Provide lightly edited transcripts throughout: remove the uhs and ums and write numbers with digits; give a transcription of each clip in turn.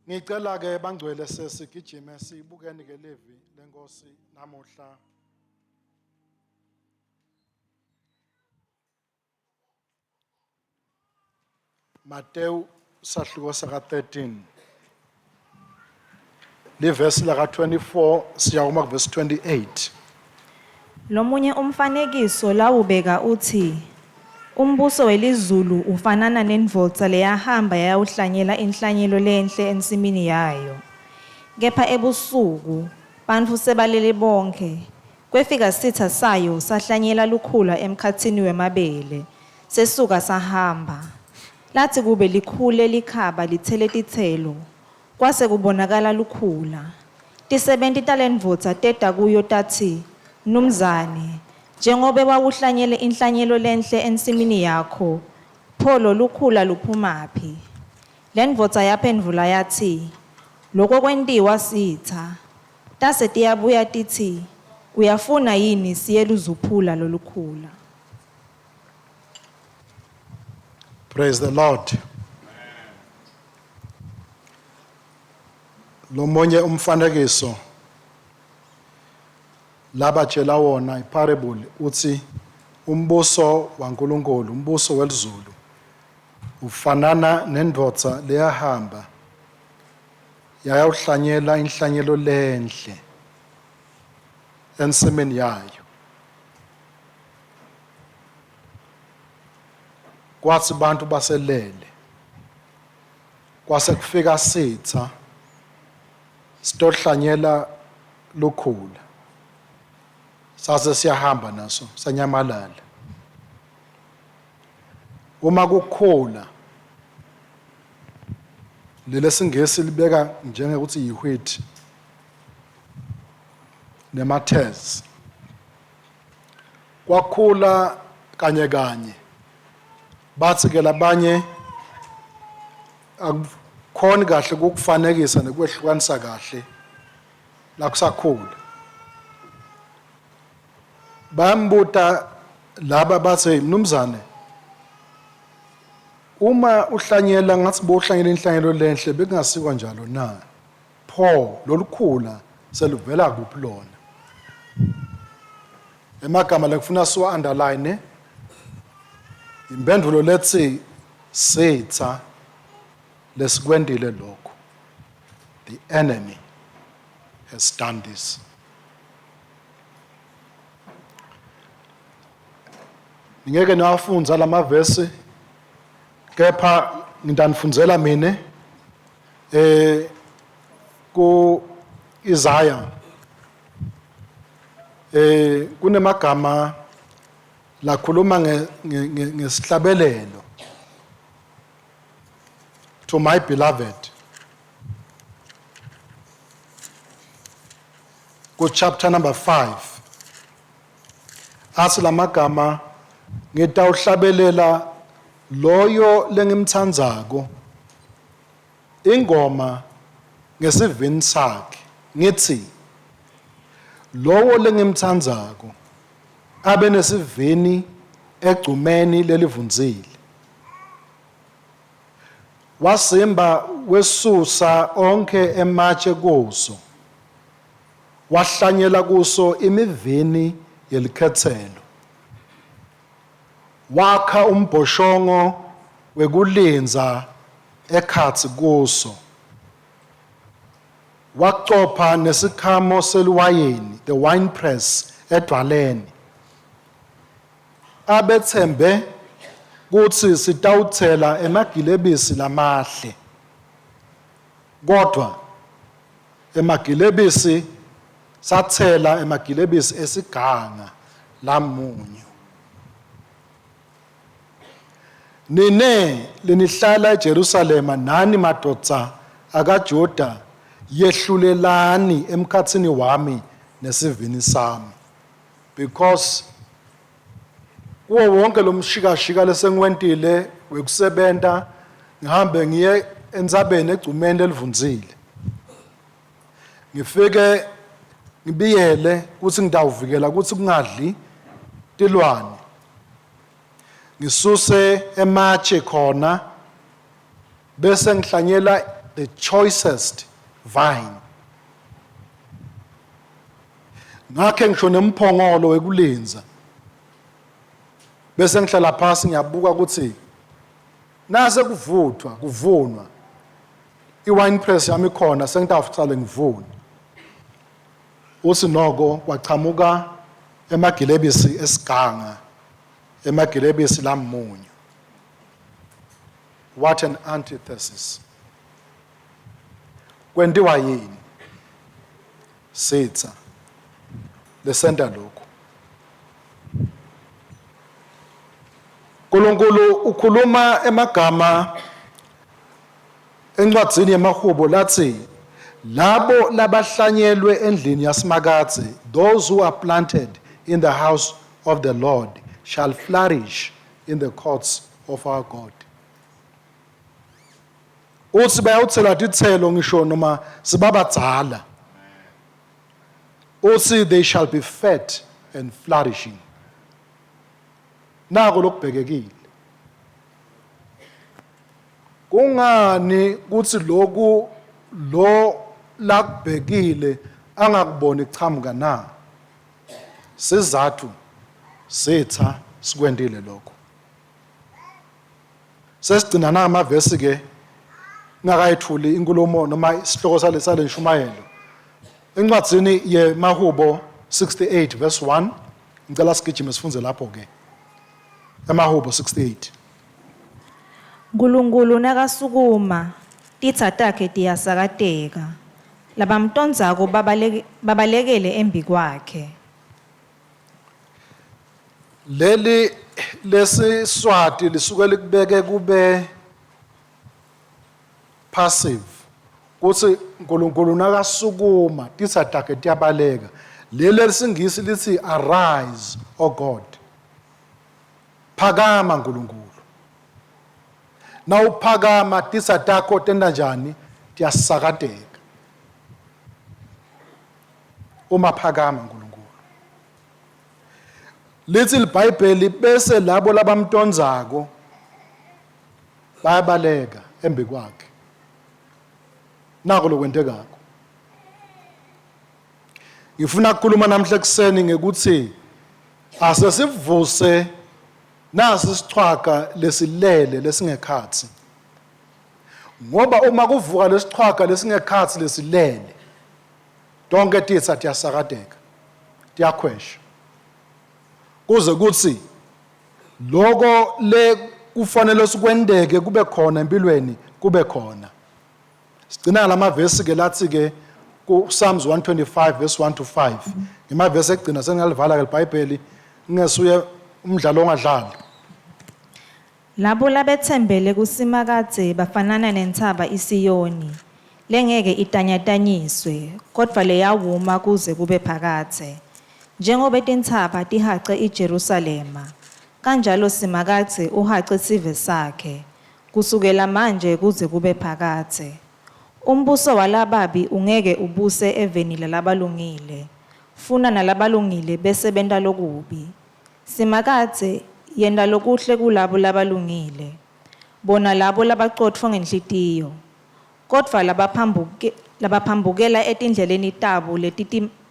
Ngicela ke bangcwele sesigijime sibukeni ke livi lenkosi namuhla. Mateyu sahluko saka 13. Livesi laka 24 siya kuma verse 28. Lomunye umfanekiso lawubeka utsi, Umbuso welizulu ufanana nendvodza leyahamba yayawuhlanyela inhlanyelo lenhle ensimini yayo. Kepha ebusuku, bantfu sebalele bonkhe, kwefika sitsa sayo sahlanyela lukhula emkhatsini wemabele, sesuka sahamba. Latsi kube likhule likhaba litsele titselo, kwase kubonakala lukhula. Tisebenti talendvodza teta kuyo tatsi, Mnumzane, njengobe wawuhlanyele inhlanyelo lenhle ensimini yakho, pho lolukhula luphumaphi? Lendvodza yaphendvula yatsi, Loko kwentiwa sitsa. Tase tiyabuya titsi, Uyafuna yini siyeluzuphula lolukhula? Praise the Lord. Lomunye umfanekiso labatshela wona iparable uthi umbuso waNkulunkulu, umbuso welizulu ufanana nendvodza leyahamba yayawuhlanyela inhlanyelo lenhle ensimini yayo. Kwathi bantu baselele kwase kufika sitha sitohlanyela lukhula sase siyahamba naso sanyamalala uma kukhula lelesingesi libeka njengekuthi yi-wheat nemathezi kwakhula kanye kanye bathi ke labanye akukhoni kahle ukukufanekisa nekwehlukanisa kahle la kusakhula bayambuta laba bathi mnumzane uma uhlanyela ngathi bowuhlanyela inhlanyelo lenhle bekungasikwa njalo na pho lolukhula seluvela kuphi lona emagama lekufuna siwa underline impendulo lethi sitha lesikwentile lokho the enemy has done this ngeke niwafunza lamavesi kepha ngitanifundzela mine eh ku Isaiah eh kunemagama lakhuluma ngesihlabelelo to my beloved ku chapter number 5 athi lamagama ngitawuhlabelela loyo lengimthandzako ingoma ngesivini sakhe ngithi lowo lengimthandzako abe nesivini egcumeni lelivundzile wasimba wesusa onkhe ematshe kuso wahlanyela kuso imivini yelikhetselo Wakha umbhoshongo wekulindza ekhatsi kuso. Wacopha nesikhamo seliwayini, the wine press, edvwaleni. Abetsembe kutsi sitawutsela emagilebisi lamahle. Kodvwa emagilebisi satsela emagilebisi esiganga lamunyu. Nine lenihlala eJerusalema nani madvodza akaJuda yehlulelani emkhatsini wami nesivini sami because kuwo wonke lo mshikashika lesengiwentile wekusebenta ngihambe ngiye entsabeni egcumeni lelivundzile ngifike ngibiyele kutsi ngitawuvikela kutsi kungadli tilwane ngisuse ematshe khona bese ngihlanyela the choicest vine. Ngakhe ngisho nemphongolo wekulindza. Bese ngihlala phasi ngiyabuka ukuthi nase kuvuthwa kuvunwa i-wine press yami ikhona sengitawucale ngivune. Uthi noko kwachamuka emagilebisi esiganga emagilebisi lamunyu. What an antithesis. Kwentiwa yini? Sitsa lesenta lokhu. Nkulunkulu ukhuluma emagama encwadzini yemahubo lathi labo labahlanyelwe endlini yaSimakadze, those who are planted in the house of the Lord shall flourish in the courts of our God. Uthi bayawuthela titselo ngisho noma sibabadzala. Uthi they shall be fat and flourishing. Nako lokubhekekile. Kungani kuthi lokhu lo lakubhekile angakuboni kuchamuka na? Sizathu sitha sikwendile lokho. Sesigcina na amavesi ke ngakayethuli inkulumo noma isihloko sale sale nshumayelo. Encwadzini yeMahubo 68 verse 1 ngicela sigijime sifunze lapho ke. EmaHubo 68. Nkulunkulu nakasukuma, titsa takhe tiyasakateka. Labamtondzako babalekele embikwakhe. Leli lesiSwati lisuke likubeke kube passive kutsi uNkulunkulu nakasukuma titsa takhe tiyabaleka. Leli lesingisi lithi arise o God. Phakama Nkulunkulu. Nawuphakama titsa takho tenta njani? Tiyasakateka. Uma phakama Nkulunkulu. Lithi liBhayibheli bese labo labamtondzako bayabaleka embi kwakhe. Nako lokwentekako. Ngifuna ukukhuluma namhla ekuseni ngekuthi asesivuse nasi isichwaga lesilele lesingekhatsi. Ngoba uma kuvuka lesichwaga lesingekhatsi lesilele tonke titsa tiyasakateka tiyakhwesha kuze kuthi loko le kufanele sikwenteke kube khona empilweni kube khona. Sigcina ngalamavesi ke lathi ke ku Psalms 125 verse 1 to 5. Ngemavesi ekugcina sengiyalivala ke liBhayibheli ngingesuye umdlalo ongadlali. Labo labetsembele kuSimakadze bafanana nentsaba iSiyoni, lengeke itanyatanyiswe, kodvwa leyawuma kuze kube phakadze. Njengobe tintsaba tihace iJerusalema, kanjalo Simakadze uhace sive sakhe, kusukela manje kuze kube phakadze. Umbuso walababi ungeke ubuse eveni lalabalungile, funa nalabalungile bese benta lokubi. Simakadze, yenta lokuhle kulabo labalungile, bona labo labacotfo ngenhlitiyo. Kodvwa labaphambuke, labaphambukela etindleleni tabo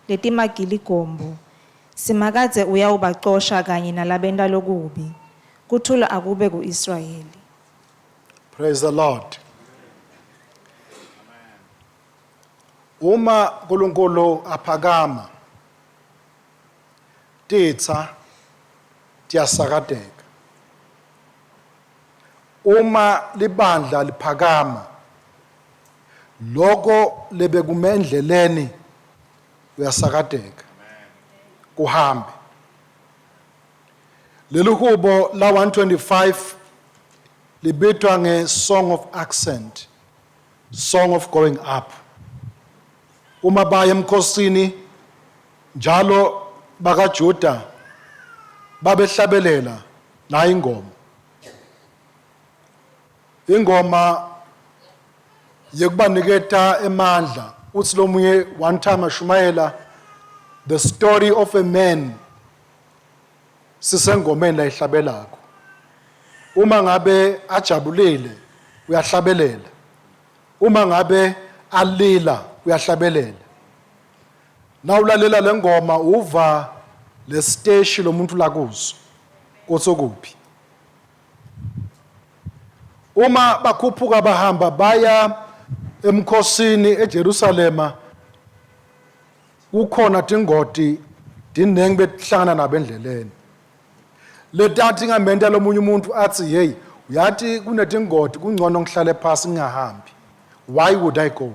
letimagiligombo, Simakadze uyawubacosha kanye nalabenta lokubi. Kuthula akube ku-Israyeli. Praise the Lord. Uma uNkulunkulu aphakama titsa tiyasakateka. Uma libandla liphakama loko lebekume endleleni uyasakateka kuhambe. Leli hubo la 125 libitwa nge song of accent, song of going up. Uma baya emkhosini njalo bakaJuda babehlabelela nayi ingoma. Ingoma yekubaniketa emandla uthi lomunye one time ashumayela the story of a man sisengomeni layihlabelako uma ngabe ajabulile uyahlabelela. Uma ngabe alila uyahlabelela. Nawulalela lengoma uva lesiteshi lomuntu lakuso kuthi kuphi. Uma bakhuphuka bahamba baya emkhosini eJerusalema kukhona tingoti tinengi betihlangana nabo endleleni. Letathi ngamenta lomunye umuntu athi hey uyathi kunetingoti kungcono ngihlale phasi ngingahambi. Why would I go?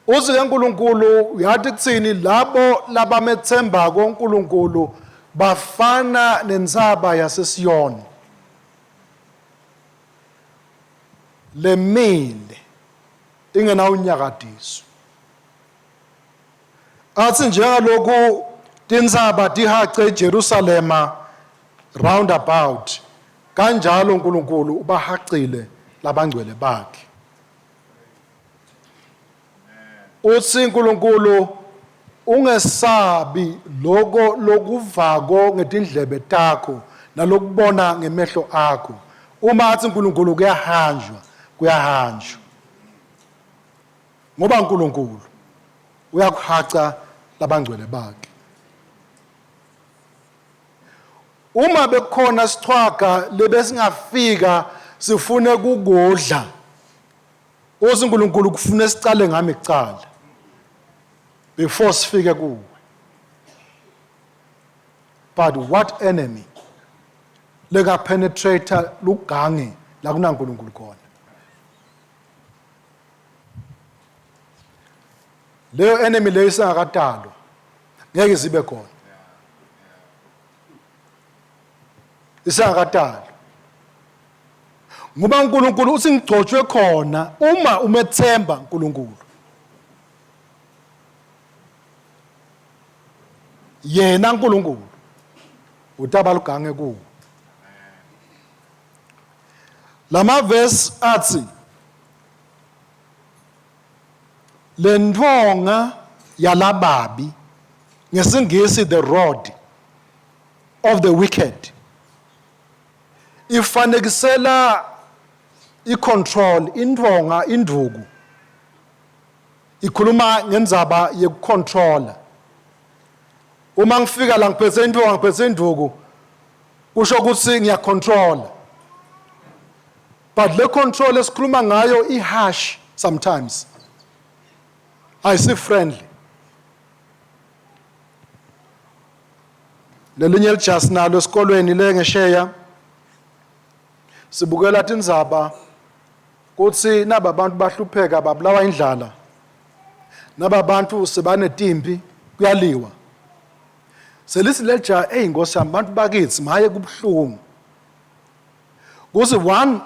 Uthi ke uNkulunkulu uyathi kuthini labo labamethembako uNkulunkulu bafana nentsaba yaseSiyoni lemile ingenawunyakadiswa. Athi njengalokhu tintsaba tihace iJerusalema roundabout kanjalo uNkulunkulu ubahacile labangcwele bakhe. Uthi uNkulunkulu ungesabi loko lokuvako ngetindlebe takho nalokubona ngemehlo akho. Uma athi uNkulunkulu kuyahanjwa, kuyahanjwa. Ngoba uNkulunkulu uyakuhaca labangcwele bakhe. Uma bekukhona sichwaga lebesingafika sifune kukudla uthi uNkulunkulu kufune sicale ngami kucala before sifike kuwe. But what enemy leka penetrate lugange la kunaNkulunkulu khona? Leyo enemy leyo isengakatalwa ngeke zibe khona, isengakatalwa, ngoba uNkulunkulu uthi ngigcotshwe khona. Uma umethemba uNkulunkulu, yena uNkulunkulu utaba lugange kuwo. Lamavesi athi lentfonga yalababi, ngesingisi the rod of the wicked, ifanekisela icontrol. Intfonga, induku, ikhuluma ngendzaba yekucontrola. Uma ngifika la ngiphethe intfonga, ngiphethe induku, kusho ukuthi ngiyacontrola, but le control esikhuluma ngayo i-harsh sometimes, ayisi friendly. Lelinye lijasi nalo esikolweni le ngesheya sibukela tindzaba kutsi naba bantu bahlupheka, babulawa indlala, naba bantu sebanetimpi, kuyaliwa. Selithi lelija, eyi nkosi yami, bantu bakithi, maye kubuhlungu kuthi one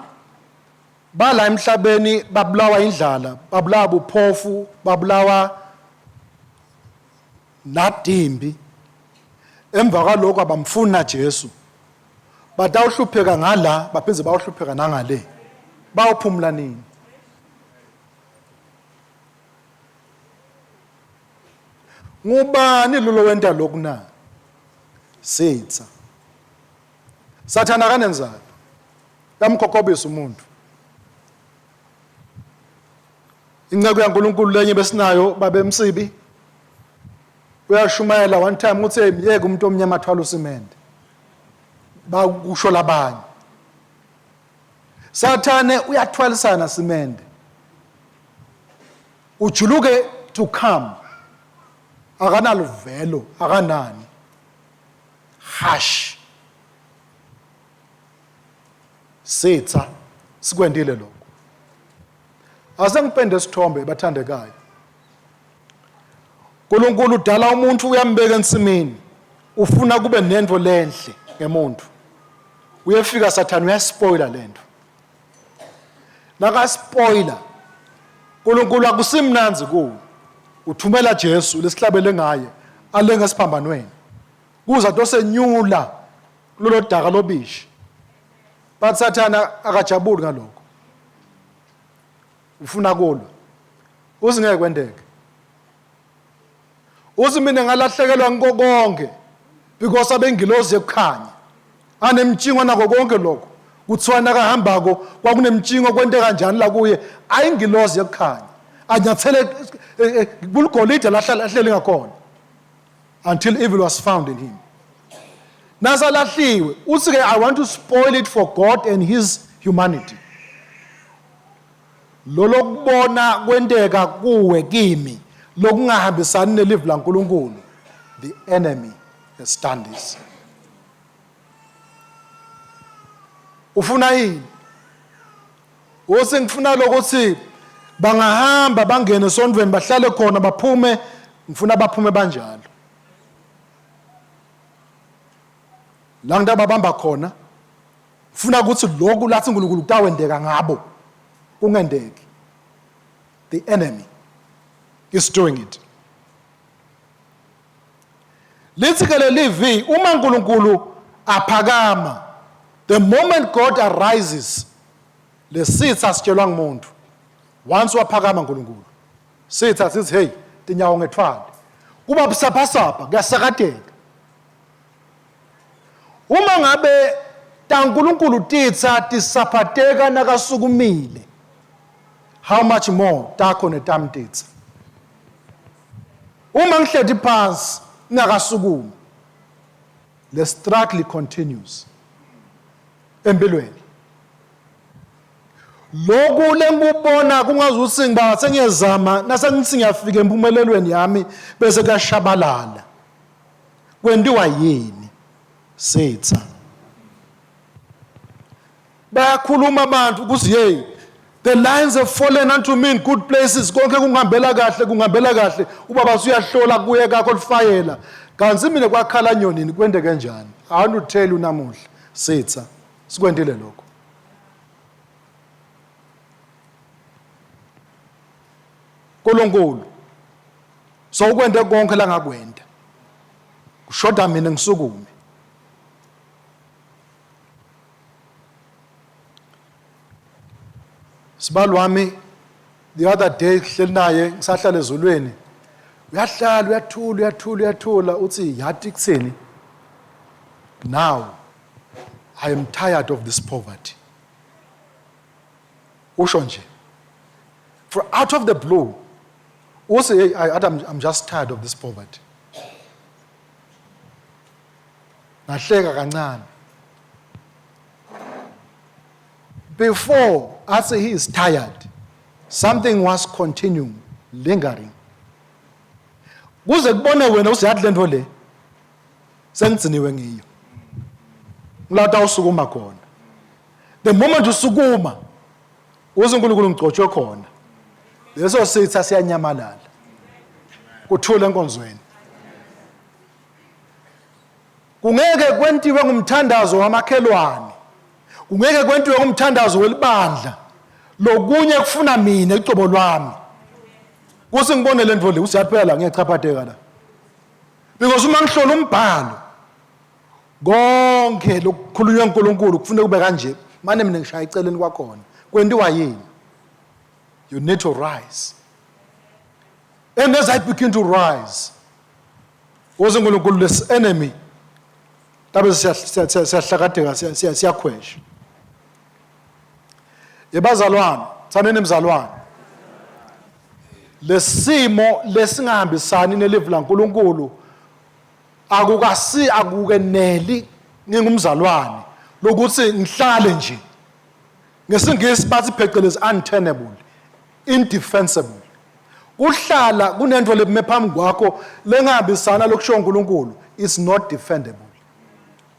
bala emhlabeni babulawa indlala, babulawa buphofu, babulawa nadimbi, emva kwalokho abamfuna Jesu, batawuhlupheka ngala baphinde bawuhlupheka nangale, bawuphumula nini? Ngubani lo wenta lokhu na? Sitha. Sathana akanenzalo, yamkhokhobisa umuntu. Inceko yaNkulunkulu lenye besinayo, babemsibi, uyashumayela one time uthi myeke umuntu omnyama athwala usimende, bakusho labanye. Sathane uyathwalisana simende, ujuluke to come, akanaluvelo, akanani, harsh. Sitha sikwendile lokho. Asengipende isithombe, bathandekayo. uNkulunkulu udala umuntu, uyambeka ensimini, ufuna kube nento lenhle ngemuntu. Uyefika Sathane, uyaspoiler lento. Nakaspoiler, uNkulunkulu akusimnanzi kuwo, uthumela Jesu lesihlabele ngaye alenge esiphambanweni kuza tosenyula kulolo daka lobishi. But Sathana akajabuli ngalokho, ufuna kulwa. Uzingeke kwendeke, uthi mina ngalahlekelwa ngiko konke because abengilozi ekukhanya anemtshingo nako konke lokho. Kuthiwa nakahambako kwakunemtshingo kwenteka njani la kuye ayingilozi yokukhanya. Anyathele eh, eh, kuligolide lahlala ahleli ngakhona until evil was found in him. Nasalahliwe uthi ke I want to spoil it for God and his humanity. Lolokubona kwenteka kuwe kimi lokungahambisani nelivi laNkulunkulu the enemy has done this. Ufuna yini? Uthi ngifuna lokuthi bangahamba bangene esontweni bahlale khona baphume ngifuna baphume banjalo. La ngitababamba khona ngifuna ukuthi lokhu lathi uNkulunkulu kutawendeka ngabo kungendeki. The enemy is doing it. Lithi ke lelivi uma uNkulunkulu aphakama the moment God arises lesitha sitshelwa ngumuntu once waphakama uNkulunkulu sitha sithi hey tinyawo ngethwale kuba busaphasapha kuyasakateka uma ngabe taNkulunkulu titsa tisaphateka nakasukumile how much more takho netami titsa Uma ngihleti phansi ngingakasukumi le struggle continues empilweni. Lokhu lengikubona kungazuthi ngiba sengiyezama nasengithi ngiyafika empumelelweni yami bese kuyashabalala. Kwentiwa yini? Sitha. Bayakhuluma abantu ukuthi hey the lines have fallen unto me in good places konke kungihambela kahle kungihambela kahle ubaba usuyahlola kuye kakho lifayela kanti mina kwakhala nyonini kwente kanjani i want to tell you namuhla sitha sikwentile lokho uNkulunkulu so ukwente konke la ngakwenta kushoda mina ngisukume Sibali wami the other day hleli naye ngisahlala ezulwini uyahlala uyathula uyathula uyathula uthi yathi kuthini now I am tired of this poverty usho nje for out of the blue uthi hey I, I'm, I'm just tired of this poverty Ngahleka kancane. Before athi he is tired, something was continuing, lingering. Kuze kubone wena usiyathi lento le sengigciniwe ngiyo. Ngilata usukuma khona. The moment usukuma uze uNkulunkulu ngigcotshwe khona. Leso sitha siyanyamalala. Kuthule enkonzweni. Kungeke kwentiwe ngumthandazo wamakhelwane. Kungeke kwentiwe ngumthandazo welibandla. Lokunye kufuna mina icobo lwami. Kuthi ngibone le nto le usiyaphela la ngiyachaphateka la. Because uma ngihlola umbhalo konke lokukhulunywa uNkulunkulu kufuneka kube kanje. Mane mina ngishaya eceleni kwakhona. Kwentiwa yini? You need to rise. And as I begin to rise, Woze uNkulunkulu les enemy tabe siyahlakadeka siyakhwesha. Yebazalwane, thaneni mzalwane. Lesimo lesingahambisani nelivi laNkulunkulu akukasi akukeneli ngingumzalwane lokuthi ngihlale nje. NgesiNgisi bathi phecelezi untenable, indefensible. Kuhlala kunento lebume phambi kwakho lengahambisana lokusho uNkulunkulu is not defendable.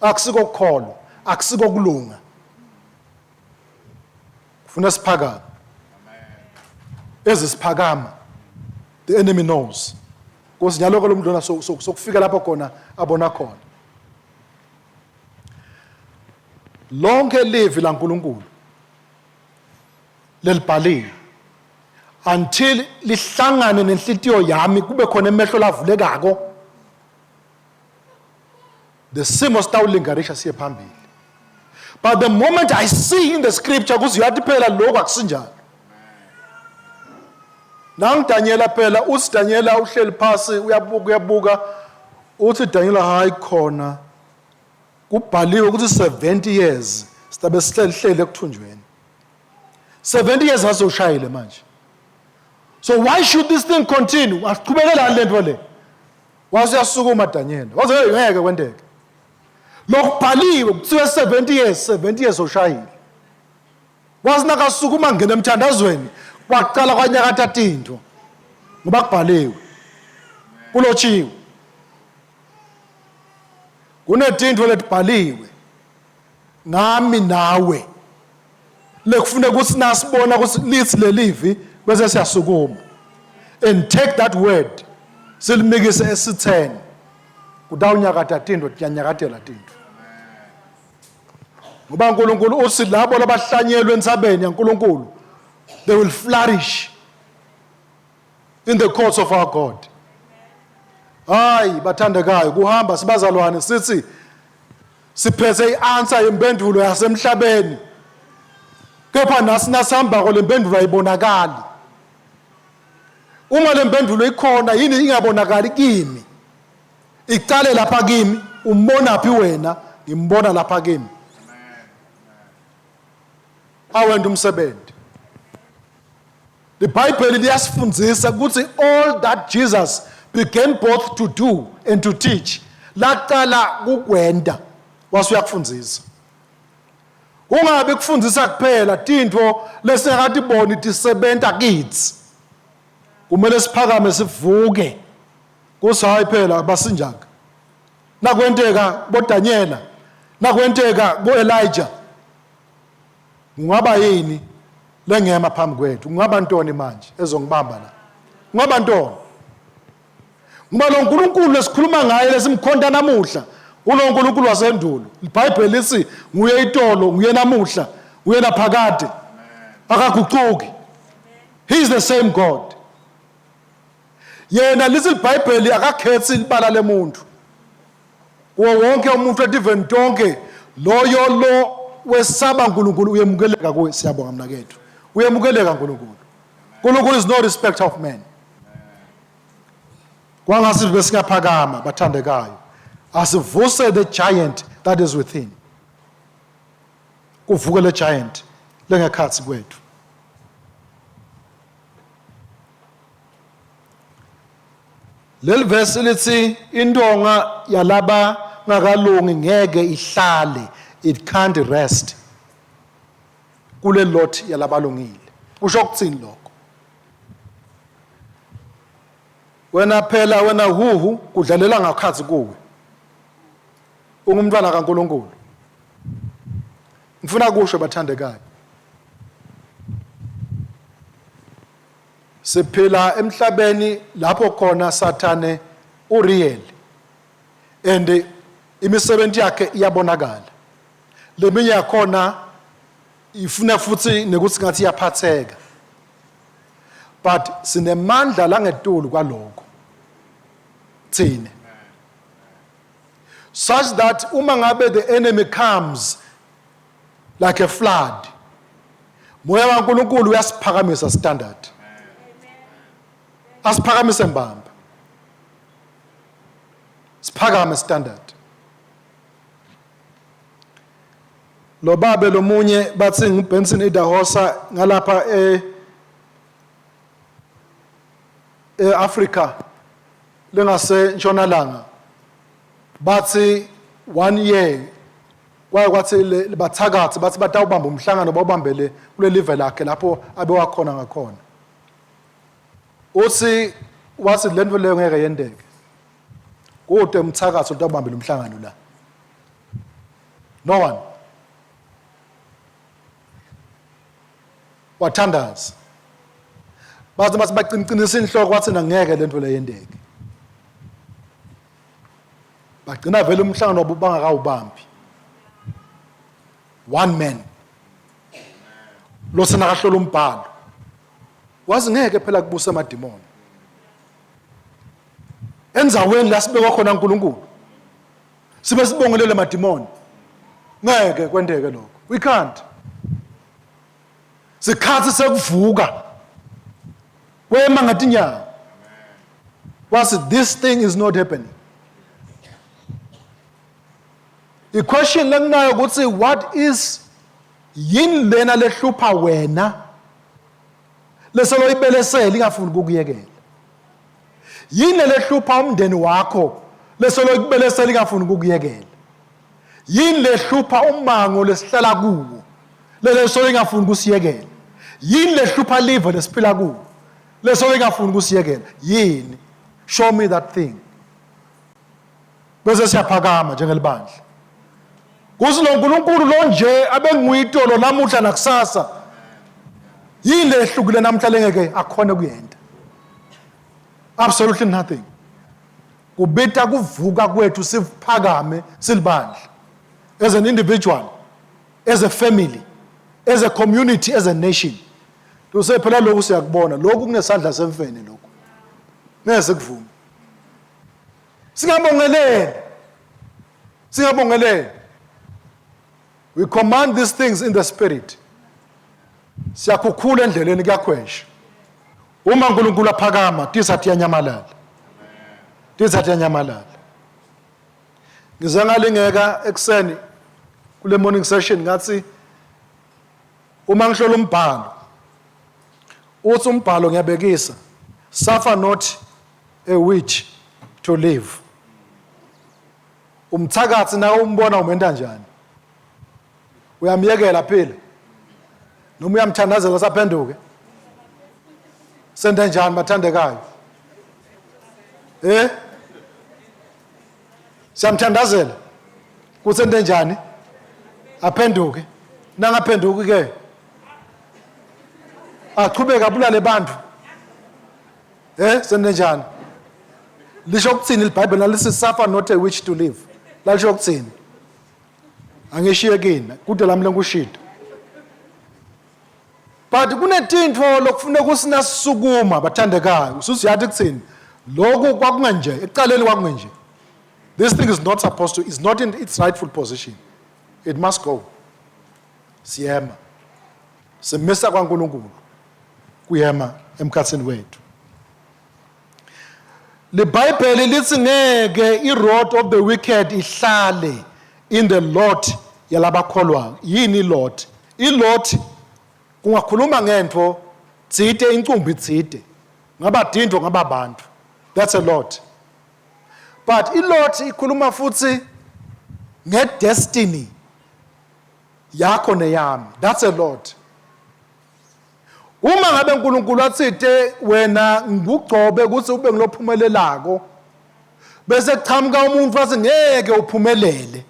Akusiko kukholwa, akusiko kulunga. Kufuna siphakame. Ezisiphakama the enemy knows. Nkosi nyaloko lo muntu lona sokufika lapho khona abona khona. Lonke livi laNkulunkulu lelibhaliwe until lihlangane nenhlitiyo yami kube khona emehlo lavulekako the simo sitawulinganisha siye phambili but the moment i see in the scripture kuze uyathi phela lokhu akusinjalo nangu Daniela phela uthi Daniela uhleli phasi uyabuka uyabuka uthi Daniela hayi khona kubhaliwe ukuthi 70 years. Sitabe sihleli ekuthunjweni. 70 years azoshayile manje. So why should this thing continue? Asiqhubekelani lento le. Wase uyasukuma Daniel. Waze hey ngeke kwenteke. Lokubhaliwe kuthiwe 70 years, 70 years oshayile. Wazi nakasukuma ngena emthandazweni kwaqala kwanyakatha tinto. Ngoba kubhaliwe. Kulotshiwe. Kunetinto letibhaliwe. Ngami nawe. Lekufuneka ukuthi nasibona ukuthi lithi lelivi bese siyasukuma. And take that word silimikise esitheni. Kutawunyakata tinto, tiyanyakatela tinto. Ngoba uNkulunkulu uthi labo labahlanyelwe entsabeni yaNkulunkulu they will flourish in the courts of our God. Hayi bathandekayo kuhamba sibazalwane sithi siphethe i-answer yempendulo yasemhlabeni kepha nasi nasihambako le mpendulo ayibonakali. Uma le mpendulo ikhona yini ingabonakali kimi? Icale lapha kimi, umbona phi wena? Ngimbona lapha kimi. Awenta umsebenzi. IBhayibheli liyasifundisa ukuthi all that Jesus began both to do and to teach laqala kukwenda wase uyakufundisa. Kungabi kufundisa kuphela tintfo lesingakatiboni tisebenta kithi. Kumele siphakame sivuke. Kuthi hayi phela basinjaka. Nakwenteka boDanyela, nakwenteka kuElijah kungaba yini lengema phambi kwethu? Kungaba ntoni manje ezongibamba la? Kungaba ntoni? Ngoba lo nkulunkulu lesikhuluma ngaye lesimkhonta namuhla ulo nkulunkulu wasendulo. IBhayibheli lithi nguye itolo, nguye namuhla, nguye naphakade. Akaguquki. He is the same God. Yena lithi iBhayibheli akakhethi libala lemuntu. Kuwo wonke umuntu etiveni tonke loyo lo wesaba uNkulunkulu uyemukeleka kuye. Siyabonga mnakethu. Uyemukeleka uNkulunkulu. uNkulunkulu is no respecter of men. Kwangasi besingaphakama bathandekayo. Asivuse the giant that is within. Kuvuke le giant lengekhathi kwethu. Leli verse lithi intonga yalaba ngakalungi ngeke ihlale, it can't rest kule lot yalabalungile. Kusho ukuthini lokho? Wena phela wena huhu kudlalela ngakhathi kuwe. Ungumntwana kaNkuluNkulu. Ngifuna kusho bathandekayo. Siphila emhlabeni lapho khona Sathane ureal and imisebenzi yakhe iyabonakala. Leminye yakhona ifuna futhi nekuthi ngathi iyaphatheka. But sinemandla langetulu kwalokho. Thina. Such that uma ngabe the enemy comes like a flood, moya kaNkulunkulu uyasiphakamisa standard. Asiphakamise mbamba. Siphakame standard. Lo babe lomunye bathi nguBenson Idahosa ngalapha e eAfrica lengase ntshonalanga bathi one year kwaye kwathi bathakathi bathi batawubamba umhlangano bawubambele kuleli live lakhe lapho abewakhona ngakhona. Uthi wathi lento leyo ngeke yendeke. Kude umthakathi utawubambela umhlangano la. No one. Wathandaza. Bathi bathi bacincinisa inhloko wathi ngeke lento le yendeke. Bagcina vele umhlangano wabo bangakawubambi. One man. Lo senakahlola umbhalo. Wazi ngeke phela kubusa amadimoni. Endzaweni la sibekwa khona uNkulunkulu. Sibe sibongelele amadimoni. Ngeke kwenteke lokho. We can't. Sikhathi sekuvuka. Wema ngatinyawo. Wathi this thing is not happening. The question lenginayo ukuthi what is Yini lena lehlupha wena lesolo ibelesela ingafuni ukukuyekela? Yini lehlupha umndeni wakho lesolo ikubelesela ingafuni ukukuyekela? Yini lehlupha ummango lesihlala kuwo lelesolo ingafuni kusiyekela? Yini lehlupha live lesiphila kuwo lesolo ingafuni kusiyekela? Yini? Show me that thing. Bese siyaphakama njengelibandla. Kuthi lo nkulunkulu lo nje abenguyitolo namuhla nakusasa, yini lehlukile namhla lengeke akhone kuyenta? Absolutely nothing. Kubita kuvuka kwethu siphakame silibandla, as an individual, as a family, as a community, as a nation. Tuse phela lokhu siyakubona, lokhu kunesandla semfene, lokhu ngeke sikuvume. Singabongeleli, singabongeleli. We command these things in the spirit. Siyakhukhula endleleni, kuyakhwesha. Uma uNkulunkulu aphakama, tisa tiyanyamalala, tisa tiyanyamalala. Ngize ngalingeka ekuseni kule morning session, ngathi uma ngihlola umbhalo, uthi umbhalo, ngiyabekisa, "Suffer not a witch to live." Umthakathi na umbona umenta njani? Uyamyekela phela noma uyamthandazela saphenduke? Sente njani, bathandekayo? Siyamthandazela kusente njani aphenduke? Nangaphenduki ke, achubeka abulale bantu, sente njani? Lisho ukuthini iBhayibheli nalisi "Suffer not a witch to live"? Lalisho ukuthini? Angishiye kini kude lami lenkushido, but kunetintfo lokufuneka usinasukuma, bathandekayo. Ususiyathi kuthini lokhu kwakungenje ekucaleni, kwakungenje. This thing is not supposed to, is not in its rightful position, it must go. Siyema, simisa kwaNkulunkulu kuyema emkhathini wethu. LiBhayibheli lithi ngeke i-rod of the wicked ihlale in the lot yalabakholwayo. Yini i-lot? I-lot kungakhuluma ngento tsite, incumbi tsite, ngaba dinto, ngaba abantu. That's a lot. But i-lot ikhuluma futhi nge-destiny yakho neyami. That's a lot. Uma ngabe uNkulunkulu athite wena ngugcobe ukuthi ube ngilophumelelako, bese kuchamuka umuntu athi ngeke uphumelele,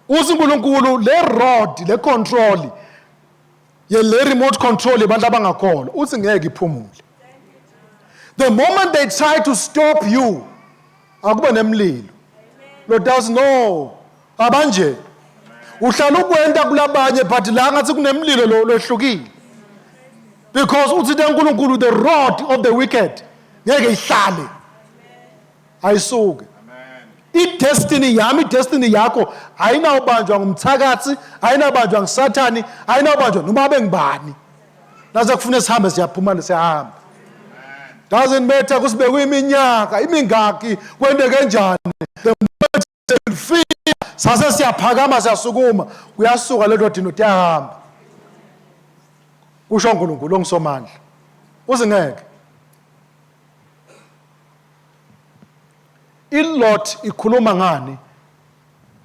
uthi uNkulunkulu le rod, le control ye le remote control yabantu abangakholwa, uthi ngeke iphumule. The moment they try to stop you, akube nemlilo lo does no abanje uhlala ukwenta kulabanye, but la ngathi kunemlilo lo lohlukile, because uthi uNkulunkulu the rod of the wicked ngeke ihlale, ayisuke. I-destiny yami, i-destiny yakho ayinawubanjwa ngumthakathi, ayinawubanjwa ngusathani, ayinawubanjwa noma abe ngubani. Nase kufuna sihambe, siyaphuma, siyahamba. Doesn't matter kusibekwe iminyaka imingaki, kwenteke njani, the moment sifika sase siyaphakama, siyasukuma, kuyasuka leto dino, tiyahamba. Kusho uNkulunkulu ongisomandla, uzingeke. I-lot ikhuluma ngani?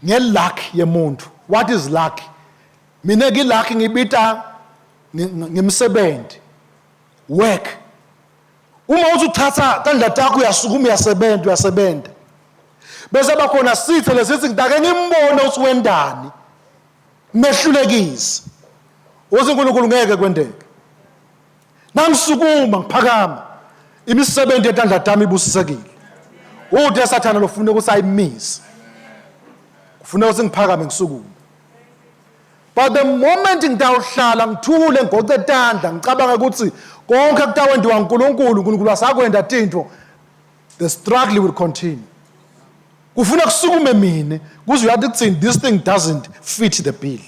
Nge-luck yemuntu. What is luck? Mina ke luck ngibita ngemsebenzi, work. Uma uthi uthatha tandla takho, uyasukuma, uyasebenza, uyasebenza, bese bakhona sithe lesithi ngidake ngimbone uthi wendani, mehlulekise. Uthi uNkulunkulu ngeke kwendeke. Nangisukuma ngiphakama, imisebenzi yetandla tami ibusisekile. Ude sathana lofuna ukuthi ayimise, kufuneka ukuthi ngiphakame, ngisukume. But the moment ngitawuhlala ngithule, ngigoce tandla, ngicabanga ukuthi konke kutawendiwa uNkulunkulu, uNkulunkulu asakwenda tintfo, the struggle will continue. Kufuna kusukume mine kuze uyathi kuthini, this thing doesn't fit the bill.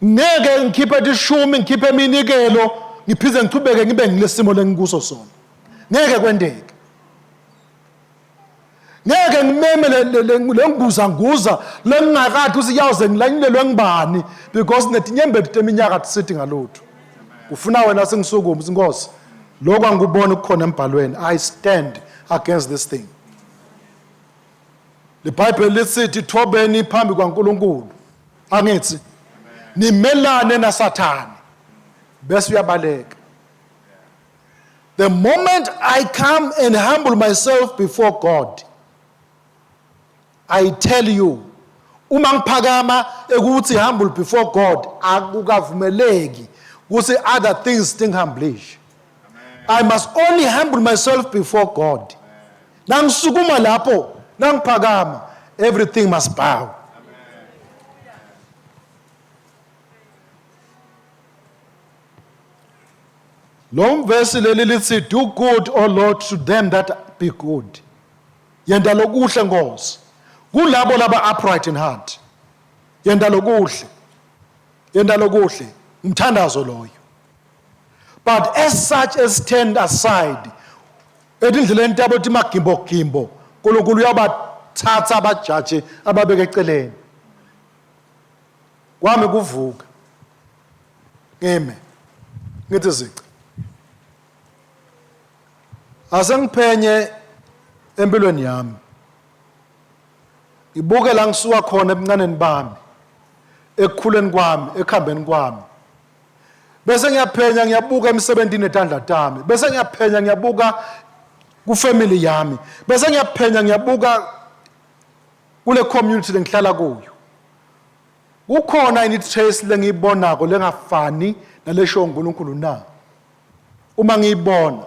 Ngeke ngikhiphe tishumi, ngikhiphe iminikelo, ngiphinde ngichubeke ngibe ngilesimo lengikuso sona. Ngeke kwendeke. Ngeke ngimeme lenguzanguza lengingakade ukuthi kuyawuze ngilanyulelwe ngibani because netinyembeti teminyaka tisithi ngalutho. Kufuna wena sengisukume Nkosi. Lokho angikuboni kukhona embhalweni. I stand against this thing. LiBhayibheli lithi thobeni phambi kwaNkulunkulu. Angithi nimelane naSathane bese uyabaleka. The moment I come and humble myself before God, I tell you, uma ngiphakama ekuthi humble before God, akukavumeleki ukuthi other things tingihambulishe. I must only humble myself before God. Nangisukuma lapho, nangiphakama, everything must bow. Lo mvesi leli lithi do good o Lord to them that be good. Yenta lokuhle Nkosi kulabo laba upright in heart. Yenta lokuhle. Yenta lokuhle. Umthandazo loyo. But as such as stand aside etindleleni tabo timagimbo gimbo uNkulunkulu uyabathatha abajaji ababeke eceleni. Kwami kuvuka. Ngime. Ngithi zici. Asengiphenye empilweni yami. Ngibuke la ngisuka khona ebuncaneni bami. Ekukhuleni kwami, ekuhambeni kwami. Bese ngiyaphenya ngiyabuka emsebenzini etandla tami. Bese ngiyaphenya ngiyabuka kufamily yami. Bese ngiyaphenya ngiyabuka kule community lengihlala kuyo. Kukhona yini trace lengiyibonako lengafani nalesho uNkulunkulu na? Uma ngiyibona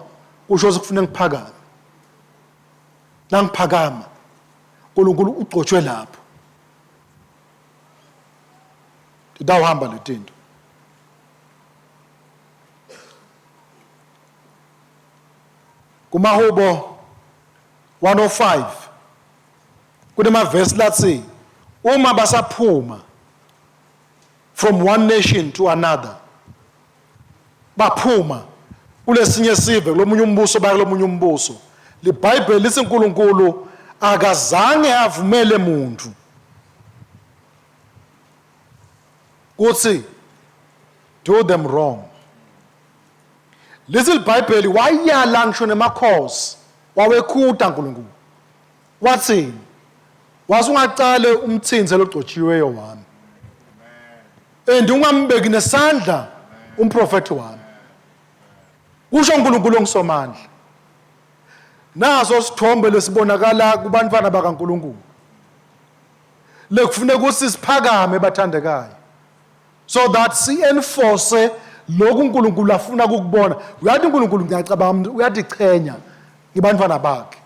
kusho ukuthi kufuneka ngiphakame. Nangiphakama uNkulunkulu ugcotshwe lapho. Titawuhamba letinto. Kumahubo 105 Kunemavesi lathi uma basaphuma from one nation to another baphuma kulesinye sive kulomunye umbuso baya kulomunye umbuso libhayibheli lithi uNkulunkulu akazange avumele muntu kuthi do them wrong lithi libhayibheli wayala ngisho nemakhosi wawekhuta uNkulunkulu Wathini? Wase ungaqale umthinze logcotshiweyo wami. And ungambeki nesandla umprofethi wami. Kusho uNkulunkulu ongisomandla. Naso sithombe lesibonakala kubantwana bakaNkulunkulu. Lekufuneka ukuthi siphakame bathandekayo. So that si enforce lokhu uNkulunkulu afuna ukukubona. Uyathi uNkulunkulu ngiyacabanga uyatichenya ngibantwana bakhe.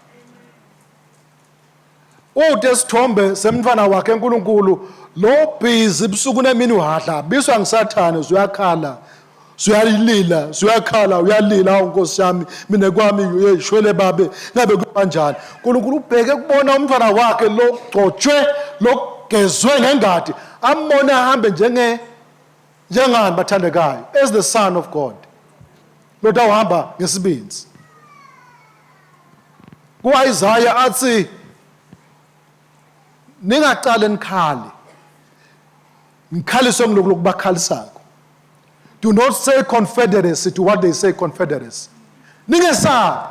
Ude isithombe semntwana wakhe uNkulunkulu lo busy busuku nemini uhadla biswa ngisathane uyakhala suyalila suyakhala uyalila awu nkosi yami mina kwami yeshwele babe ngabe kubanjani uNkulunkulu ubheke kubona umntwana wakhe lo gcotshwe logezwe ngengadi ambone ahambe njenge njengani bathandekayo as the son of God lotawuhamba uhamba ngesibinzi ku-Isaya athi ningaqale nikhale nikhaliswe ngilokhu lokubakhalisako do not say confederacy to what they say confederacy ningesabi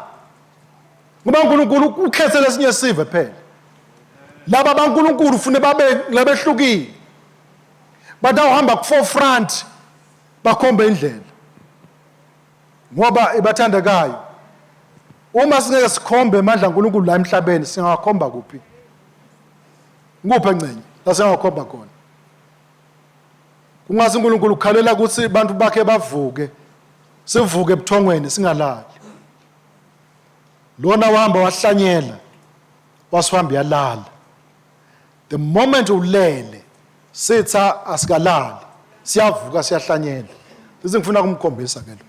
ngoba uNkulunkulu ukhethe lesinye sive phela laba baNkulunkulu ufune babe labehlukile batawuhamba ku-forefront bakhombe indlela ngoba ibathandekayo uma singeke sikhombe amandla kaNkulunkulu la emhlabeni singawakhomba kuphi nguphi engcenye la singawakhomba khona kungase uNkulunkulu ukhalela ukuthi abantu bakhe bavuke sivuke ebuthongweni singalali lona wahamba wahlanyela wasihamba yalala the moment ulele sitha asikalali siyavuka siyahlanyela lezi ngifuna kumkhombisa ke lo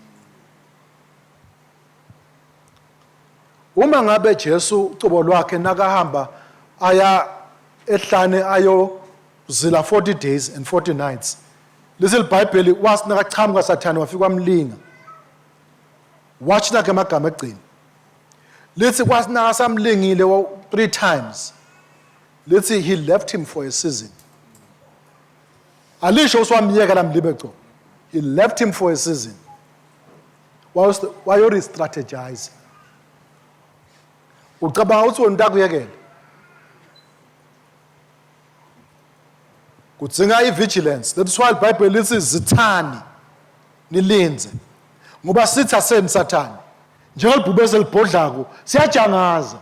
uma ngabe Jesu ucobo lwakhe nakahamba aya ehlane ayozila 40 days and 40 nights lesi libhayibheli wasi nakachamuka sathane wafika wamlinga watch nakhe amagama egcina. Lithi kwasinaka samlingile three times. Lithi he left him for a season. Alisho uswamyeka lamlibe co. He left him for a season. Wayo re-strategize. Ucabanga ukuthi wena utakuyekela. Kudzinga i-vigilance. That's why iBhayibheli lithi zithani nilindze. Ngoba sitha senu sathane. Njengelibhubesi elibhodlako siyajangaza.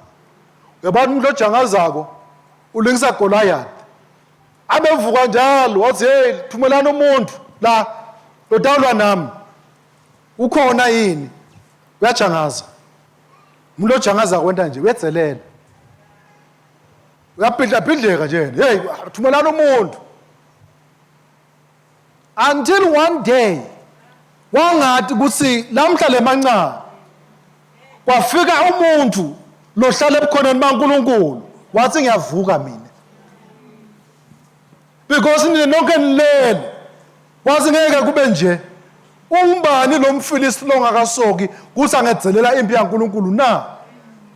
Uyabona umuntu ojangazako ulingisa Goliath. Abevuka njalo wathi hey thumelani umuntu la lotawulwa nami. Ukhona yini? Uyajangaza. Umuntu ojangaza kwenta nje uyedzelela. Uyabhidlabhidleka nje. Hey thumelani umuntu. Until one day wangathi kuthi lamhla lemancane kwafika umuntu lohlala ebukhoneni baNkulunkulu wathi ngiyavuka mina because nina nonke nilele wathi ngeke kube nje umbani lo mfilisti longakasoki kuthi angedzelela impi yaNkulunkulu na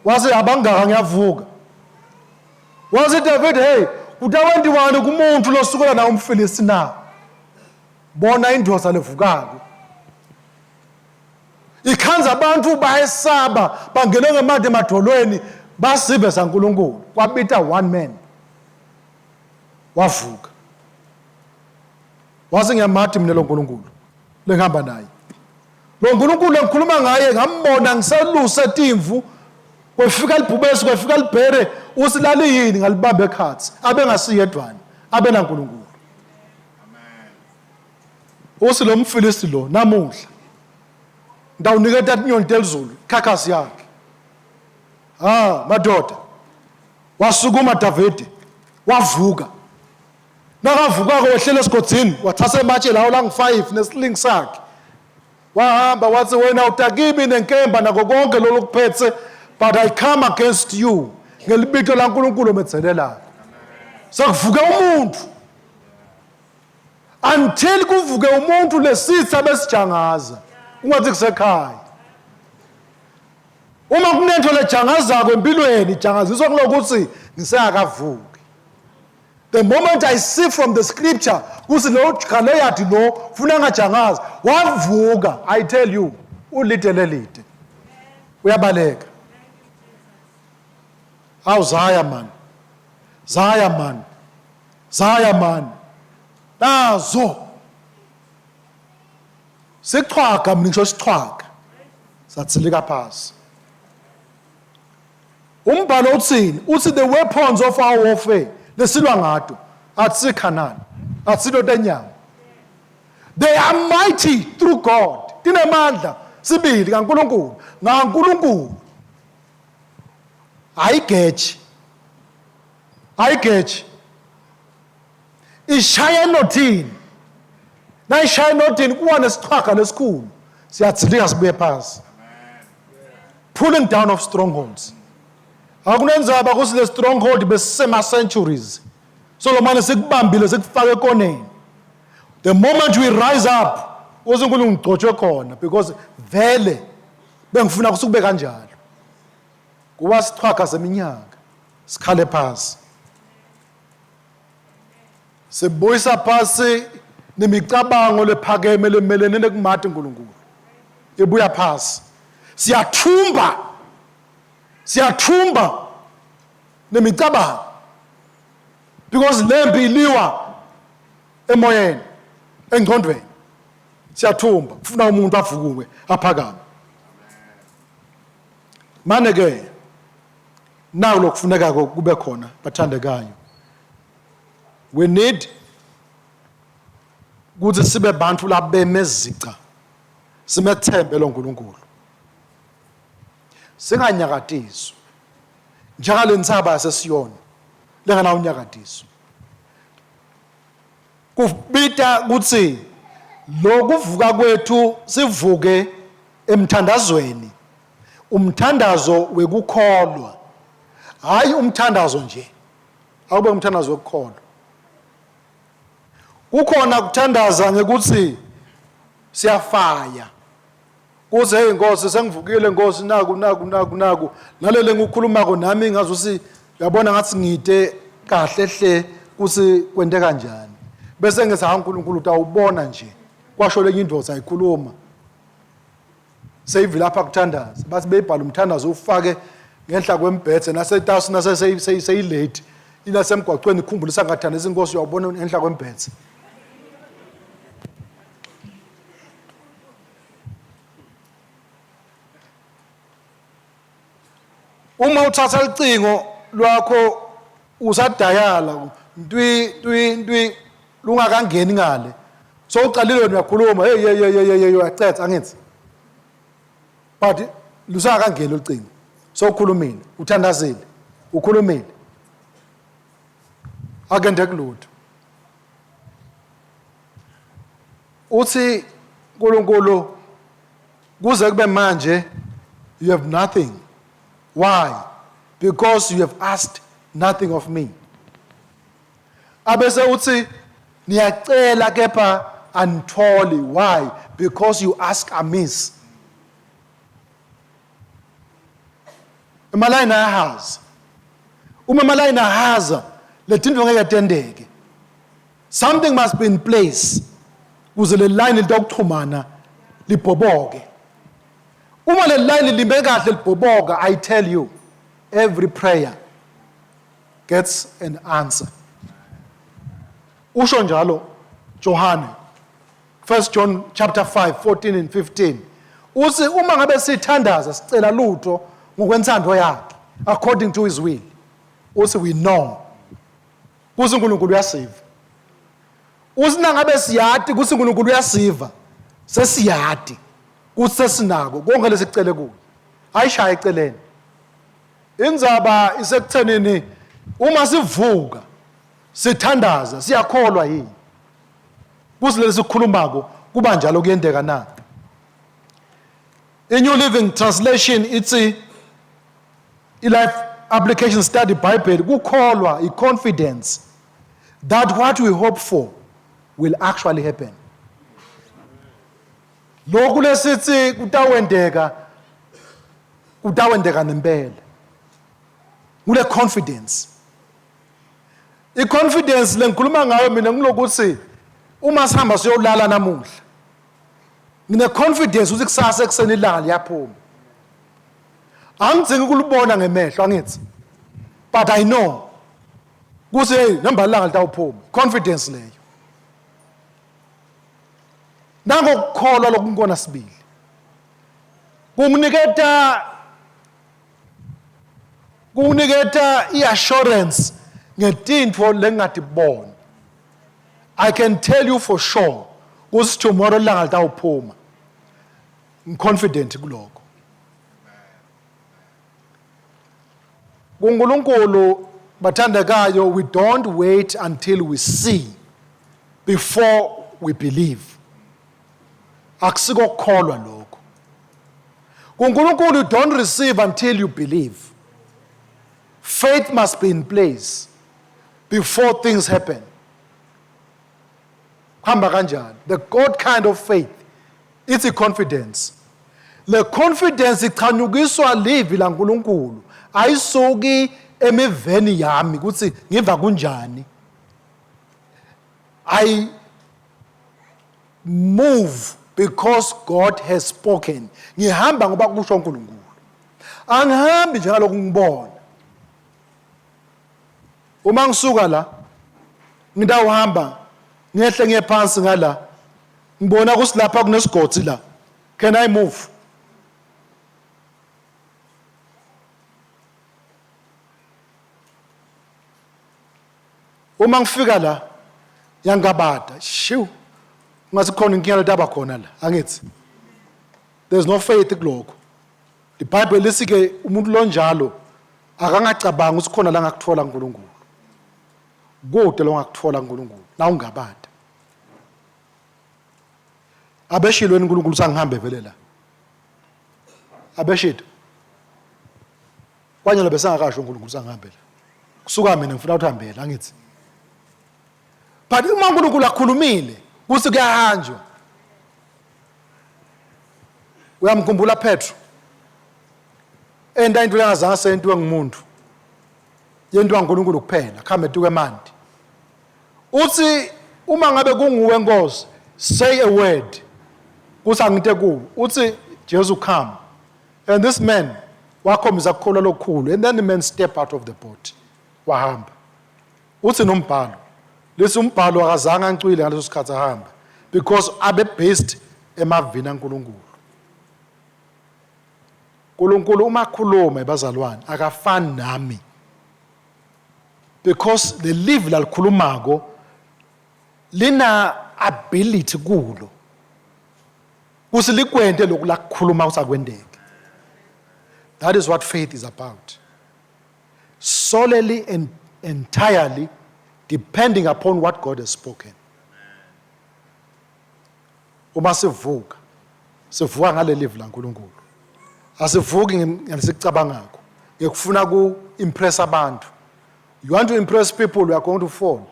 wathi abangaka ngiyavuka wathi David hey kutawentiwani kumuntu losukela na umfilisti na bona indoda levukako ikhanza abantu bayesaba bangene ngemadi emadolweni basive saNkulunkulu kwabita one man wavuka wathi ngiyamati mina lo nkulunkulu lengihamba naye lo nkulunkulu engikhuluma ngaye ngambona ngiseluse timvu kwefika libhubesi kwefika libhere uthi laliyini ngalibamba ekhathi abe ngasiyedwana abe nankulunkulu uthi lo mfilisti lo namuhla ngitawuniketa tinyoni telizulu ikhakhasi yakhe ah madoda wasukuma Davide wavuka nakavukako wehlela esigodini wathatha ematshe lawo langu-5 nesilingi sakhe wahamba wathi wena utakibi nenkemba nako konke lolu kuphethe but I come against you ngelibito laNkulunkulu omedzelelako sekuvuke umuntu until kuvuke umuntu lesitha besijangaza ungathi kusekhaya uma kunento lejangazako empilweni ijangaziswa kulokuthi ngisengakavuki the moment I see from the scripture kuthi lo Goliath lo funa angajangazi wavuka I tell you ulide lelide uyabaleka awu zaya man zaya man zaya man nazo sichwaga mina ngisho sichwaga satsilika phasi umbhalo uthini uthi the weapons of our warfare lesilwa ngato asikhanani asilo tenyama they are mighty through God tinemandla sibili kaNkuluNkulu ngaNkuluNkulu ayigeji ayigeji ishaya enothini nayishaya enothini kuwa nesichwaga lesikhulu siyadzilika sibuye phansi pulling down of strongholds akunenzaba kuthi le stronghold besisema centuries solomane sikubambile sikufake ekoneni the moment we rise up uze uNkulunkulu ngigcotshwe khona because vele bengifuna ukuthi kube kanjalo kuba sichwaga seminyaka sikhale phansi Sibuyisa phasi nemicabango lephakeme lemelene nekumati uNkulunkulu. Ibuya phasi. Siyathumba. Siyathumba nemicabango. Because lempi iliwa emoyeni, engqondweni. Siyathumba, kufuna umuntu avukuwe aphakame. Mane ke naku lokufunekako kube khona bathandekayo. We need ukuthi sibe bantu labeme zica simethembe lo nkulunkulu singanyakatiswa njengale ntsaba yasesiyoni lengenawunyakatiswa kubita ukuthi lokuvuka kwethu sivuke emthandazweni umthandazo wekukholwa hayi umthandazo nje Awube umthandazo wokukholwa. Kukhona kuthandaza ngekuthi siyafaya. Kuze hey Nkosi sengivukile Nkosi naku naku naku naku nalele ngikukhulumako nami ngazusi uyabona ngathi ngide kahle hle kusi kwente kanjani. Bese ngithi ha uNkulunkulu utawubona nje. Kwasho lenye indoda ayikhuluma. Seyivilapha kuthandaza bathi beyibhala umthandazo ufake ngenhla kwembhedze nasetasi nase seyilate inasemgwaqweni ikhumbulisa ngathandaza inkosi uyawubona ngenhla kwembhedze. Uma uthatha licingo lwakho usadayala ntwi ntwi ntwi lungakangeni ngale so uqalile wena uyakhuluma hey hey hey hey hey uyacetha angithi but lusakangeni ucingo so ukhulumile uthandazile ukhulumile akende kulutho. Uthi uNkulunkulu kuze kube manje you have nothing. Why? Because you have asked nothing of me. Abese uthi niyacela kepha anitholi. Why? Because you ask amiss. Emalayini ayahaza. Uma emalayini ahaza letinto ngeke tendeke. Something must be in place kuze le line litokuxhumana libhoboke. Uma le line lime kahle libhoboka, I tell you, every prayer gets an answer. Usho njalo Johane 1 John chapter 5 14 and 15 uthi uma ngabe sithandaza sicela lutho ngokwenthando yakhe according to his will uthi we know kuthi uNkulunkulu uyasiva. Uthi nangabe siyati ukuthi uNkulunkulu uyasiva, sesiyati ukuthi sesinako konke lesikucele kuye. Ayishaya eceleni. Indzaba isekuthenini uma sivuka sithandaza siyakholwa yini? Kuthi lesi sikhulumako kuba njalo kuyendeka na? I-New Living Translation ithi i-Life Application Study Bible kukholwa i-confidence that what we hope for will actually happen. Lokhu lesithi kutawendeka kutawendeka nempela. Kule confidence. I-confidence lengikhuluma ngayo mina ngilokuthi uma sihamba siyolala namuhla ngine confidence ukuthi kusasa ekuseni ilanga liyaphuma. Angidzingi ukulibona ngemehlo angithi. But I know ukuthi hey namba ilanga litawuphuma. Confidence leyo. Nangokukholwa lokunkona sibili. Kunginiketa kunginiketa i-assurance ngetintfo lengingatiboni. I can tell you for sure ukuthi tomorrow ilanga litawuphuma. Ngiconfident kuloko. KuNkulunkulu bathandekayo we don't wait until we see before we believe. Akusiko kukholwa lokho. KuNkulunkulu you don't receive until you believe. Faith must be in place before things happen. Kuhamba kanjani? The God kind of faith it's a confidence. Le confidence ichanyukiswa livi laNkulunkulu. Ayisuki emiveni yami ukuthi ngiva kunjani. I move because God has spoken. Ngihamba ngoba kusho uNkulunkulu. Angihambi njengalokhu ngibona. Uma ngisuka la ngidawuhamba ngehle ngiye phansi ngala ngibona ukuthi lapha kunesigodi la. Can I move? Uma ngifika la yangabada shiw ngathi khona inkinga letaba khona la angithi there's no faith kulokho. IBhayibheli lithi ke umuntu lonjalo akangacabangi ukuthi khona la ngakuthola uNkulunkulu. Kude lo ngakuthola uNkulunkulu na ungabada. Abeshilo uNkulunkulu sangihambe vele la. Abeshilo. Kwanyalo besangakasho uNkulunkulu sangihambe la. Kusuka mina ngifuna ukuthi hambele angithi. But uma uNkulunkulu akhulumile kuthi kuyahanjwa. Uyamkhumbula Petro enta into lengazange seyentiwe ngumuntu, yentiwa nguNkulunkulu kuphela, kuhambe etikwemanti. Uthi uma ngabe kunguwe Nkosi, say a word kuthi angite kuwe. Uthi Jesu, come. And this man wakhombisa kukholwa lokukhulu, and then the man step out of the boat, wahamba. Uthi nombhalo lithi umbhalo akazange ancwile ngaleso sikhathi ahamba, because abe based emavini aNkulunkulu. uNkulunkulu uma khuluma, ebazalwane, akafani nami, because the live lalikhulumako lina ability kulo kusi likwente lokhu lakukhuluma kusakwenteke. That is what faith is about, solely and entirely depending upon what God has spoken. Uma sivuka, sivuka ngaleli livi laNkulunkulu. Asivuki ngesikucabangako, ngekufuna ku-impress abantu. You want to impress people, you are going to fall.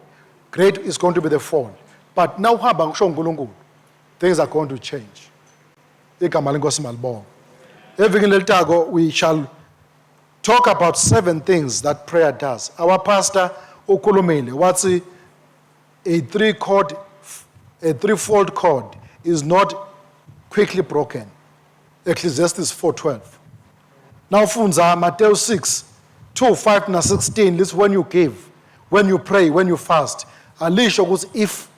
Great is going to be the fall. But now uhamba ngisho uNkulunkulu, things are going to change. Igama lenkosi malibonga. Evikini lelitako we shall talk about seven things that prayer does. Our pastor ukhulumile wathi a threefold cord is not quickly broken. Ecclesiastes 4:12. Now fundza Matthew 6 2 5 na 16 lithi when you give, when you pray, when you fast. Alisho ukuthi if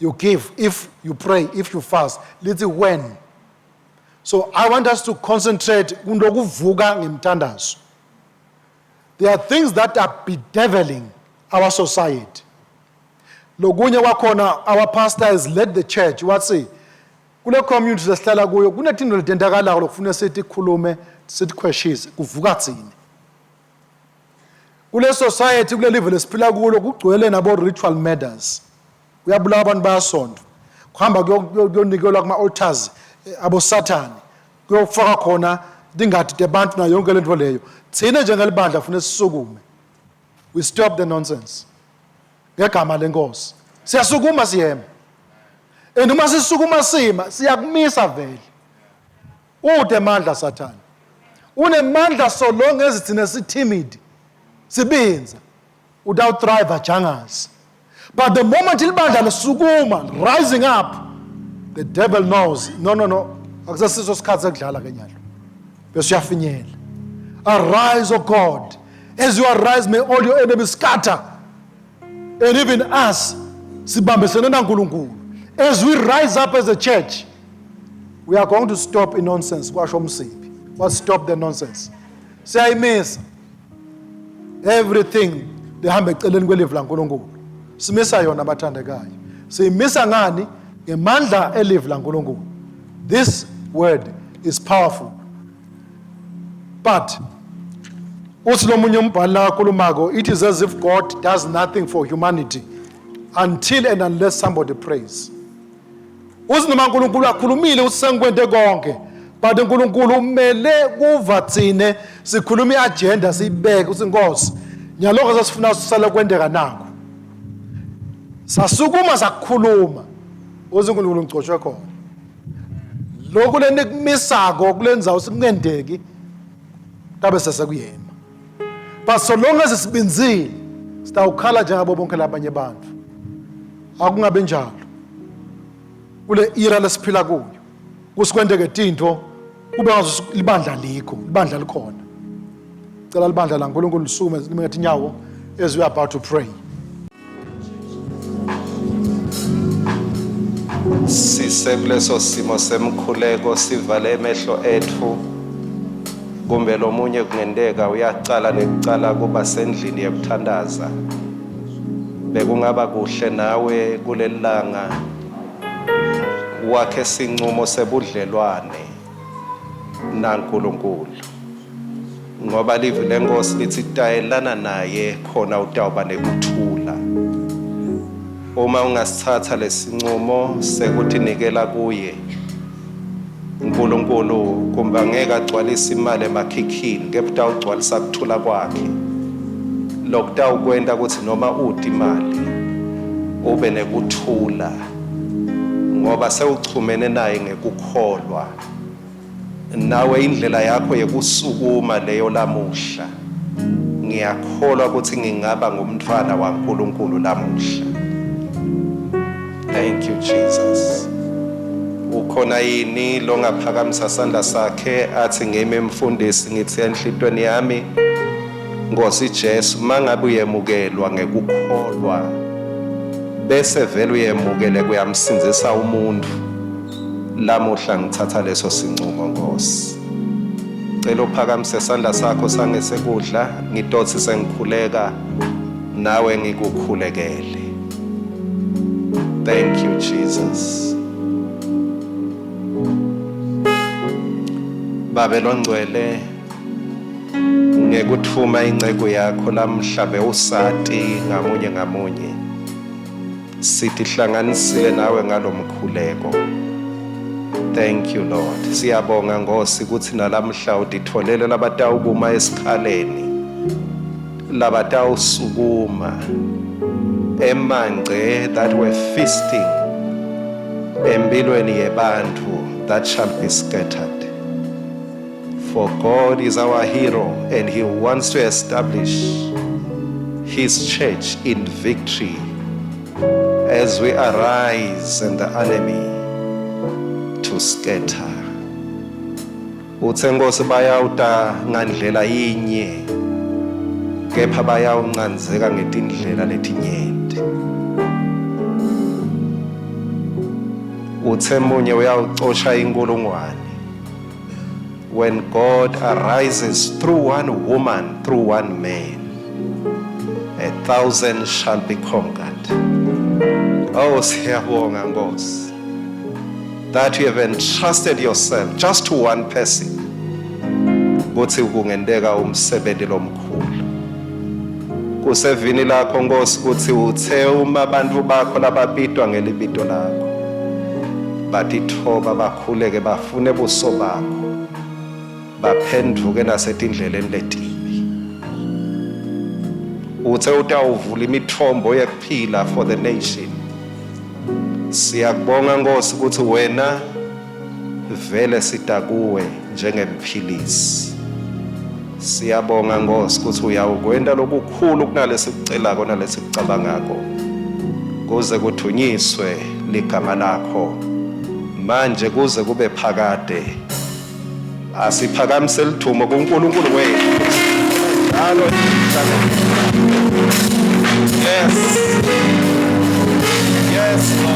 you give, if you pray, if you fast. Lithi when. So I want us to concentrate kulokuvuka ngemthandazo. There are things that are bedeviling our society. Lokunye kwakhona, our pastor has led the church wathi kule community lesihlala kuyo kunetinto letentakalako lokufuna sithi khulume, sithi khweshise, kuvuka tsine. Kule society, kule live lesiphila kulo, kugcwele nabo ritual murders. Kuyabulawa abantu, bayasontwa, kuhamba kuyonikelwa kuma altars abosathane, kuyofaka khona tingadi tebantu nayo yonke lento leyo. Thina njengelibandla funa sisukume, we stop the nonsense ngegama lenkosi. Siyasukuma siyema, and uma sisukuma sima, siyakumisa vele. Ude mandla sathane unemandla so long as thina si-timid, sibinza, utawuthrive ajangazi. But the moment ilibandla lisukuma, rising up, the devil knows, no, no, no, akusesiso sikhathi sekudlala ke nyalo, bese uyafinyela. Arise, O God. As you arise, may all your enemies scatter. And even us, sibambisene naNkulunkulu, as we rise up as a church, we are going to stop in nonsense. Kwasho umsibi, what stop the nonsense. Siyayimisa everything lihamba eceleni kwelivi laNkulunkulu. Simisa yona, abathandekayo. Siyimisa ngani? Ngemandla elivi laNkulunkulu. This word is powerful. But uthi lo munye umbhali lakakhulumako, it is as if God does nothing for humanity until and unless somebody prays. Uthi noma uNkulunkulu akhulumile uthi sengikwente konke, but uNkulunkulu umele kuva thine sikhuluma i-agenda, siyibeke, uthi Nkosi, nyaloko sesifuna sisale kwenteka nakho. Sasukuma sakukhuluma, uthi uNkulunkulu ngigcotshwe khona lokhu lenikumisako kulendzawo sikungenteki tabe sesekuyema. But so long as sibinzile, sitawukhala njengabo bonke labanye bantu. Akungabe njalo kule era lesiphila kuyo, kusikwenteke tintfo kube ngazo libandla likho, libandla likhona. Cela libandla laNkulunkulu lisukume lime ngetinyawo as we are about to pray. Sisekuleso simo semkhuleko, sivale emehlo ethu. Kumbe lomunye kungenteka uyacala nekucala kuba sendlini yekuthandaza, bekungaba kuhle nawe kuleli langa wakhe sincumo sebudlelwane naNkulunkulu, ngoba livi lenkosi lithi tayelana naye khona utawuba nekuthula. Uma ungasithatha lesincumo sekuthi nikela kuye uNkulunkulu, kumbe angeke agcwalise imali emakhikhini, kepha utawugcwalisa kuthula kwakhe lokutawukwenta ukuthi noma uti imali ube nekuthula, ngoba sewuchumene naye ngekukholwa. Nawe indlela yakho yekusukuma leyo lamuhla. Ngiyakholwa ukuthi ngingaba ngumntwana waNkulunkulu lamuhla. Thank you Jesus. Ukhona yini longaphakamisa sandla sakhe athi ngimi mfundisi ngithi enhlitweni yami Nkosi Jesu mangabe uyemukelwa ngekukholwa bese vele uyemukele kuyamsindzisa umuntu lamuhla ngithatha leso sinqumo Nkosi. Cela uphakamise sandla sakho sangesekudla ngitothi sengikhuleka nawe ngikukhulekele. Thank you Jesus. Babe longcwele ngekuthuma inceku yakho lamhla bewusati ngamunye ngamunye sitihlanganisile nawe ngalomkhuleko. Thank you Lord. Siyabonga Nkosi ukuthi nalamhla utitholele labatawukuma esikhaleni labatawusukuma emangce that were feasting empilweni yebantfu that shall be scattered. For God is our hero and he wants to establish his church in victory as we arise and the enemy to scatter. Uthe Nkosi bayawuta ngandlela yinye kepha bayawuncandzeka ngetindlela letinyenti. Uthe munye uyawucosha inkulungwane. When God arises through one woman, through one man, 1,000 shall be conquered. Oh, siyabonga Nkosi that you have entrusted yourself just to one person kuthi kungenteka umsebenzi lomkhulu. Kusevini lakho Nkosi kuthi uthe uma abantu bakho lababitwa ngelibito lakho batithoba bakhuleke bafune buso bakho baphenduke nasetindleleni letibi. Uthe utawuvula imithombo yekuphila for the nation. Siyakubonga Nkosi ukuthi wena vele sitakuwe njengemphilisi. Siyabonga Nkosi ukuthi uyawukwenta lokukhulu kunalesikucelako nalesikucabangako kuze kuthunyiswe ligama lakho manje kuze kube phakade. Asiphakamise lithumo kuNkulunkulu wethu njalo. Yes. Yes, Lord.